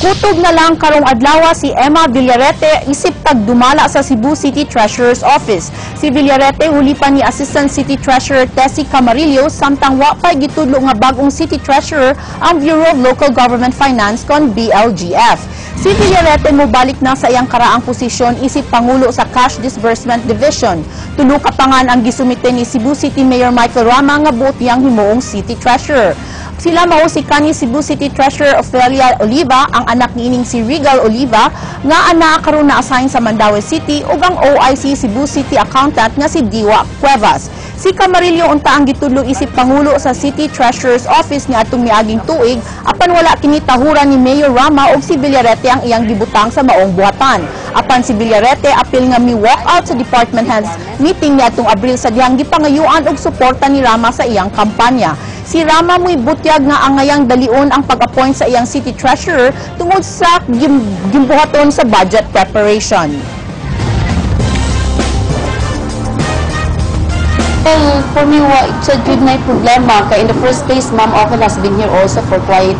Kutob na lang karong adlaw si Emma Villarete isip tagdumala sa Cebu City Treasurer's Office. Si Villarete hulipan ni Assistant City Treasurer Tessie Camarillo samtang wa pa gitudlo nga bag-ong City Treasurer ang Bureau of Local Government Finance kon BLGF. Si Villarete mobalik na sa iyang karaang posisyon isip pangulo sa Cash Disbursement Division. Tulo ka pangan ang gisumite ni Cebu City Mayor Michael Rama nga buot niyang himuong City Treasurer. Sila mao si kanhi Cebu City Treasurer Ofelia Oliva, ang anak niining si Regal Oliva, nga anaa karon na assign sa Mandaue City, ug ang OIC Cebu City Accountant nga si Diwa Cuevas. Si Camarillo unta ang gitudlo isip pangulo sa City Treasurer's Office niadtong miaging tuig, apan wala kini tahuran ni Mayor Rama ug si Villarete ang iyang gibutang sa maong buhatan. Apan si Villarete apil nga mi walk out sa department heads meeting niadtong Abril sa dihang gipangayuan og suporta ni Rama sa iyang kampanya. Si Rama mo'y butyag nga angayang dalion ang pag-appoint sa iyang city treasurer tungod sa gimbuhaton sa budget preparation. Well, for me, it's a good na problema. Kay in the first place, Ma'am Okel has been here also for quite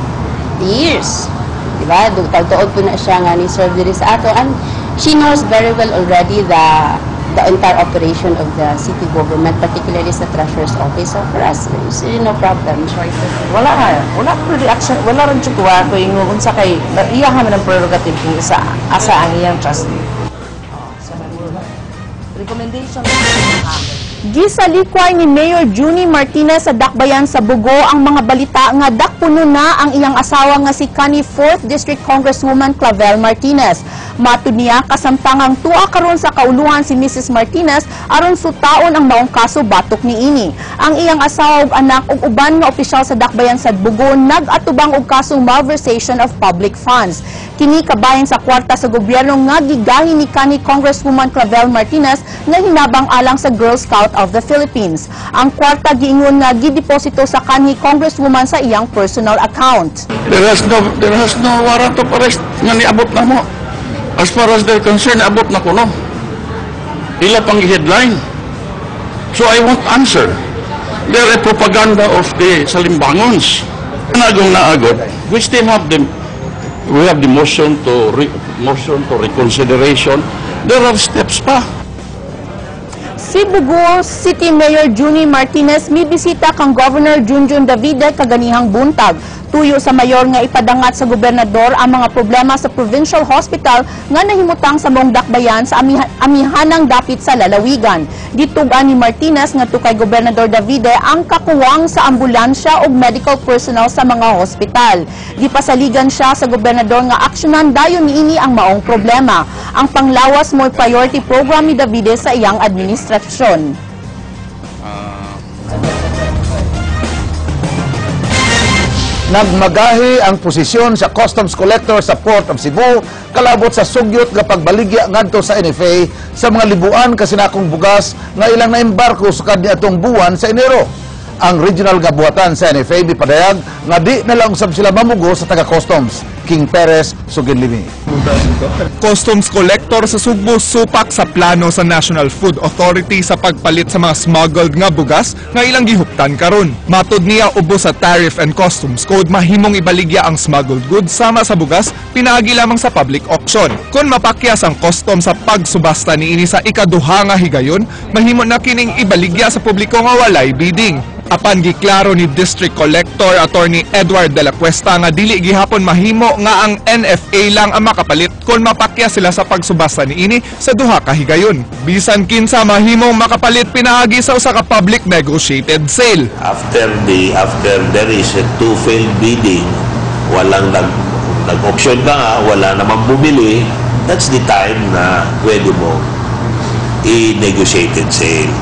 years. Diba? Tagtuod po na siya nga ni serve diri sa ato. And she knows very well already the entire operation of the city government, particularly sa treasurer's office. So for us, there's really no problem. Wala ha, wala ko reaction, wala rin jud ko ko ingon unsa kay iya man ang prerogative kung isa asa ang iyang trustee. Recommendation. Gisalikway ni Mayor Junie Martinez sa Dakbayan sa Bogo ang mga balita nga dakpuno na ang iyang asawa nga si kanhi 4th District Congresswoman Clavel Martinez. Matud niya, kasamtangang tua karon sa kauluhan si Mrs. Martinez aron sutaon ang maong kaso batok niini. Ang iyang asawa ug anak ug uban nga opisyal sa Dakbayan sa Bogo nag-atubang og kasong malversation of public funds. Kini kabahin sa kwarta sa gobyerno nga gigahi ni kanhi Congresswoman Clavel Martinez nga hinabang alang sa Girl Scout of the Philippines. Ang kwarta giingon nga gideposito sa kanhi Congresswoman sa iyang personal account. There has no warrant of arrest nga niabot na mo. As far as they're concerned, abot na kuno. Ila pang headline. So I won't answer. They're a propaganda of the Salimbangons. Nagong naagod, we still have the we have the motion to reconsideration. There are steps pa. Si Bogo City Mayor Junie Martinez mibisita kang Governor Junjun Davide kaganihang buntag. Tuyo sa mayor nga ipadangat sa gobernador ang mga problema sa provincial hospital nga nahimutang sa maong dakbayan sa amihanang dapit sa lalawigan. Gitug-an ni Martinez ngadto kay Gobernador Davide ang kakuwang sa ambulansya ug medical personnel sa mga hospital. Gipasaligan siya sa gobernador nga aksyonan dayon niini ang maong problema. Ang panglawas mo'y priority program ni Davide sa iyang administrasyon. Nagmagahi ang posisyon sa Customs Collector sa Port of Cebu kalabot sa sugyot nga pagbaligya ngadto sa NFA sa mga libuan kasinakong bugas nga ilang naembarko sukad niadtong buwan sa Enero. Ang regional nga buhatan sa NFA mipadayag nga di na lang usab sila mamugo sa taga-customs. King Perez, Suginlimi. Customs Collector sa Sugbo supak sa plano sa National Food Authority sa pagpalit sa mga smuggled nga bugas nga ilang gihuptan karon. Matod niya, ubos sa Tariff and Customs Code, mahimong ibaligya ang smuggled goods sama sa bugas pinaagi lamang sa public auction. Kung mapakyas ang custom sa pagsubasta niini sa ikaduha nga higayon, mahimo na kining ibaligya sa publiko nga walay bidding. Apan giklaro ni District Collector Attorney Edward De La Cuesta nga dili gihapon mahimo nga ang NFA lang ang makapalit kung mapakya sila sa pagsubasta niini sa duha ka higayon. Bisan kinsa mahimong makapalit pinaagi sa usa ka public negotiated sale. After there is a two failed bidding, walang nag-auction ka nga, wala namang bumili, that's the time na pwede mo i-negotiated sale.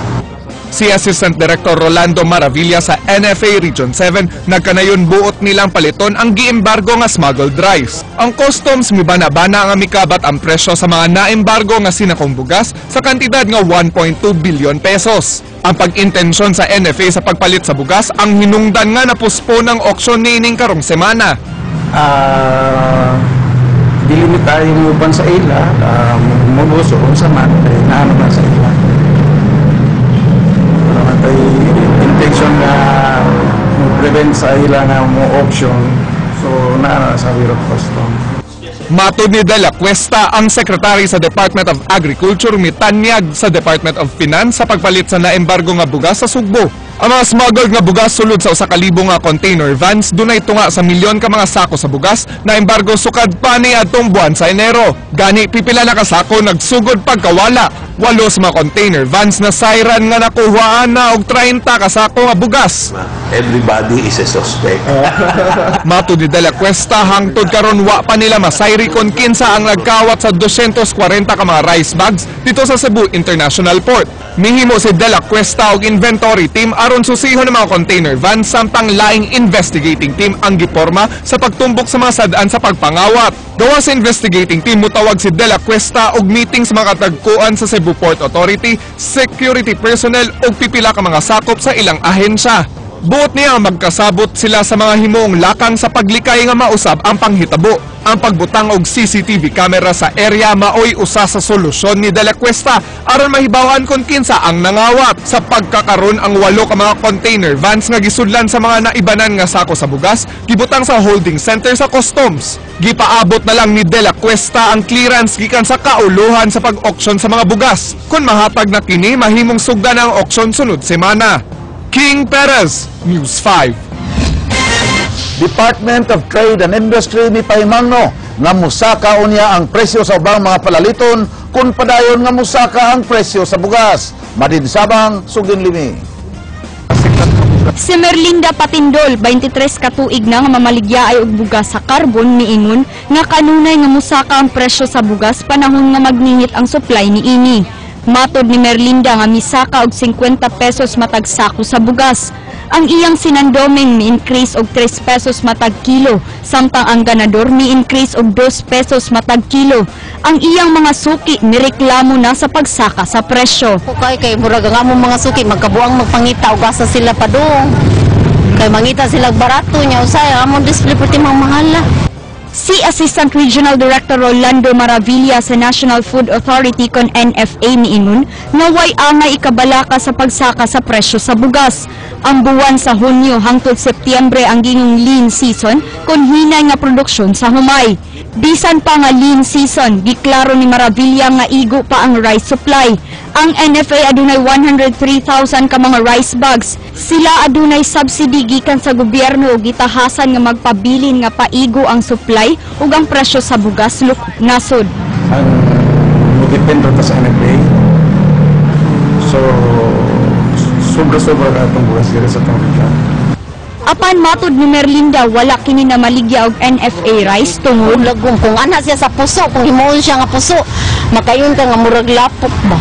Si Assistant Director Rolando Maravilla sa NFA Region 7 nagkanayon buot nilang paliton ang giembargo nga smuggled rice. Ang customs mibana-bana nga mikabat ang presyo sa mga naembargo nga sinakong bugas sa kantidad nga 1.2 billion pesos. Ang pag-intensyon sa NFA sa pagpalit sa bugas ang hinungdan nga napospon ang auction niining karong semana. Dili mi tayo muban sa ila, mubuso unsa man kay naano man sa ila. Wala man tayo intention na mo prevent sa ila nga mo auction. So naa na sa Bureau of Customs. Matod ni De La Cuesta, ang sekretary sa Department of Agriculture mitanyag sa Department of Finance sa pagpalit sa naembargo nga bugas sa Sugbo. Ang mga smuggled nga bugas sulod sa 1,000 nga container vans dunay tunga sa milyon ka mga sako sa bugas na embargo sukad pa ni adtong buwan sa Enero. Gani pipila na ka sako nagsugod pagkawala. 8 sa mga container vans na sayran nga nakuhaan na og 30 ka sako nga bugas. Everybody is a suspect. Matod ni De La Cuesta, hangtod karon wa pa nila masayri kon kinsa ang nagkawat sa 240 ka mga rice bags dito sa Cebu International Port. Mihimo si De La Cuesta og inventory team aron susihon ang mga container van samtang laing investigating team ang giporma sa pagtumbok sa mga sad-an sa pagpangawat. Gawa sa investigating team, mutawag si De La Cuesta og meeting sa mga katagkuan sa Cebu Port Authority, security personnel ug pipila ka mga sakop sa ilang ahensya. Buot niya magkasabot sila sa mga himuong lakang sa paglikay nga mausab ang panghitabo. Ang pagbutang og CCTV camera sa area maoy usa sa solusyon ni De La Cuesta aron mahibaw-an kon kinsa ang nangawat. Sa pagkakaron, ang 8 ka mga container vans nga gisudlan sa mga naibanan nga sako sa bugas gibutang sa holding center sa customs. Gipaabot na lang ni De La Cuesta ang clearance gikan sa kauluhan sa pag-auction sa mga bugas. Kung mahatag na kini, mahimong sugdan ang auction sunod semana. King Perez, News 5. Department of Trade and Industry mipahimangno nga musaka unya ang presyo sa ubang mga palaliton kung padayon nga musaka ang presyo sa bugas. Madin Sabang, Sugin Limi. Si Merlinda Patindol, 23 katuig na nga mamaligya ay og bugas sa Carbon, miingon nga kanunay nga musaka ang presyo sa bugas panahon nga magnihit ang supply niini. Matod ni Merlinda nga misaka og 50 pesos matag sako sa bugas. Ang iyang sinandomeng mi-increase og 3 pesos matag kilo, samtang ang ganador mi-increase og 2 pesos matag kilo. Ang iyang mga suki nireklamo na sa pagsaka sa presyo. Kay kay murag ang among mga suki magkabuang magpangita og asa sila padung. Kay mangita sila barato nya usay among display perti mahala. Si Assistant Regional Director Rolando Maravilla sa National Food Authority kon NFA miingon nga way angay ikabalaka sa pagsaka sa presyo sa bugas. Ang buwan sa Hunyo hangtod Setyembre ang gingong lean season kon hinay nga produksyon sa humay. Bisan pa nga lean season, giklaro ni Maravilla nga igo pa ang rice supply. Ang NFA adunay 103,000 ka mga rice bags. Sila adunay subsidy gikan sa gobyerno ug gitahasan nga magpabilin nga paigo ang supply ug ang presyo sa bugas lukop nasod. Ang depende ta sa NFA. So, sobra-sobra ka atong bugas diri sa atong region. Apan matod ni Merlinda, wala kini na maligya og NFA rice tungod Lagom kung ana siya sa puso, kung himuon siya nga puso, makayon ka nga murag lapok ba.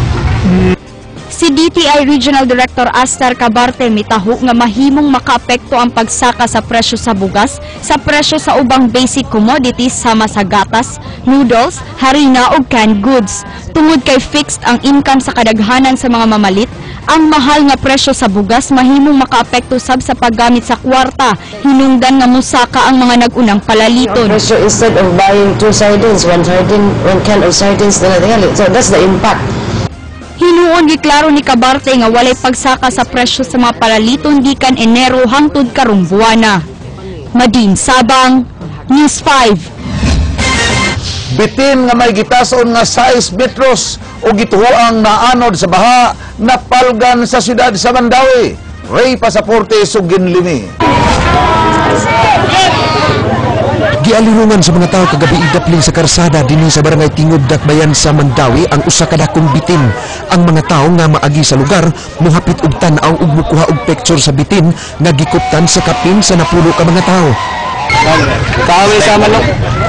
Si DTI Regional Director Astar Cabarte mitaho nga mahimong makaapekto ang pagsaka sa presyo sa bugas sa presyo sa ubang basic commodities sama sa gatas, noodles, harina ug canned goods. Tungod kay fixed ang income sa kadaghanan sa mga mamalit, ang mahal nga presyo sa bugas mahimong makaapekto sab sa paggamit sa kwarta, hinungdan nga musaka ang mga nag-unang palaliton. Presyo, instead of buying two sardines, one sardine, one can of sardines na natingali. So that's the impact. Hinuon giklaro ni Cabarte nga walay pagsaka sa presyo sa mga palaliton gikan Enero hangtod karong buwana. Madin Sabang, News 5. Bitin nga may gitason nga 6 metros o gituhoang naanod sa baha napalgan sa siyudad sa Mandaue. Ray Pasaporte, Sugin Limi. Gialirungan sa mga tao kagabi idapling sa karsada dinhi sa barangay Tingog, Dakbayan sa Mandaue ang usa ka dakong bitin. Ang mga tao nga maagi sa lugar mohapit og tan-aw ug mokuha og picture sa bitin nga gikuptan sa kapin sa 10 ka mga tao. Kaaway sa manok.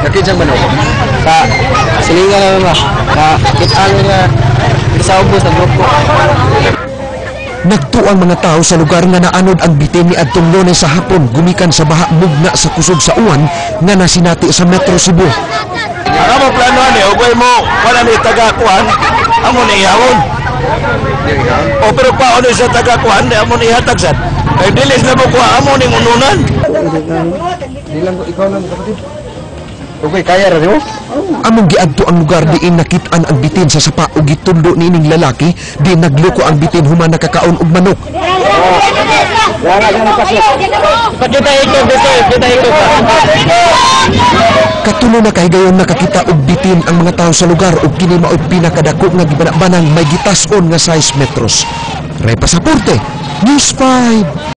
Nakita manok. Sa silingan na ba? Na kita nga sa ubos na grupo. Nagtuo ang mga tao sa lugar nga naanod ang bitin ni adtong Lunes sa hapon gumikan sa baha mugna sa kusog sa uwan nga nasinati sa Metro Cebu. Ang amo plano ani, ugay mo, wala ni taga-kuan, amo ni ihawon. O pero paano sa taga-kuan, di amo ni ihatag sad. Kay dilis na mo kuha, amo ni ununan. Ikaw lang kapatid. Okay, kaya ra mo? Among giadto ang lugar diin nakit-an ang bitin sa sapa ug gitundo niining lalaki di nagluko ang bitin human nakakaon og manok. Pakita ikog dito, kita ikog. Katulo na kahigayon nakakita og bitin ang mga tao sa lugar ug kini mao'y pinakadako nga gibana-banang may gitas-on nga 6 metros. Ray Pasaporte, News 5.